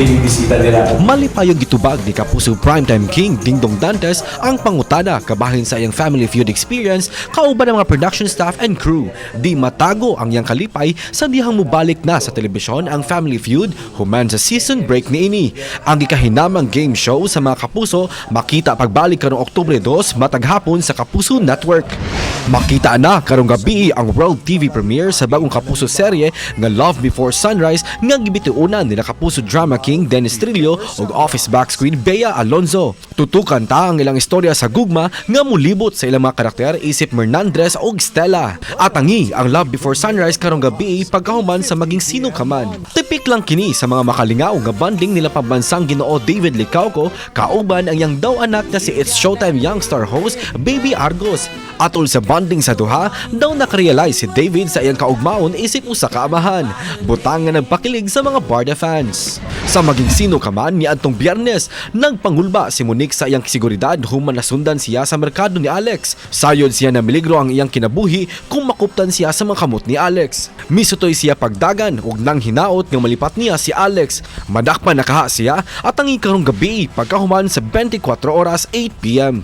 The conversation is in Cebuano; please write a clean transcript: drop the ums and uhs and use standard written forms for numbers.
Binibisita nila. Malipayong gitubag ni Kapuso Primetime King Dingdong Dantes ang pangutana kabahin sa iyang Family Feud experience kauban ng mga production staff and crew. Di matago ang iyang kalipay sa dihang mubalik na sa telebisyon ang Family Feud human sa season break niini. Ang gikahinamang game show sa mga kapuso makita pagbalik karong Oktubre 2 matag hapon sa Kapuso Network. Makita na karong gabi ang World TV premiere sa bagong Kapuso serye nga Love Before Sunrise nga gibituonan nila Kapuso Drama King Dennis Trillo ug Office Box Queen Bea Alonzo. Tutukan ta ang ilang istorya sa gugma nga mulibot sa ilang mga karakter isip Mernandres ug Stella. Atangi ang Love Before Sunrise karong gabi pagkahuman sa Maging Sino Ka Man. Tipik lang kini sa mga makalingaw nga bonding nila pambansang Ginoo David Licauco kauban ang iyang daw anak na si It's Showtime Youngstar host Baby Argos. Atol sa bonding sa duha, daw nakarealize si David sa iyang kaugmaon isip usa ka amahan. Butang nga nagpakilig sa mga Barda fans. Sa Maging Sino Ka Man niadtong Biyernes, nagpangulba si Monique sa iyang seguridad human nasundan siya sa merkado ni Alex. Sayod siya na miligro ang iyang kinabuhi kung makuptan siya sa mga kamot ni Alex. Misutoy siya pagdagan ug nang hinaot nga malipat niya si Alex. Madakpan nakaha siya at ang karong gabi pagkahuman sa 24 oras 8 p.m.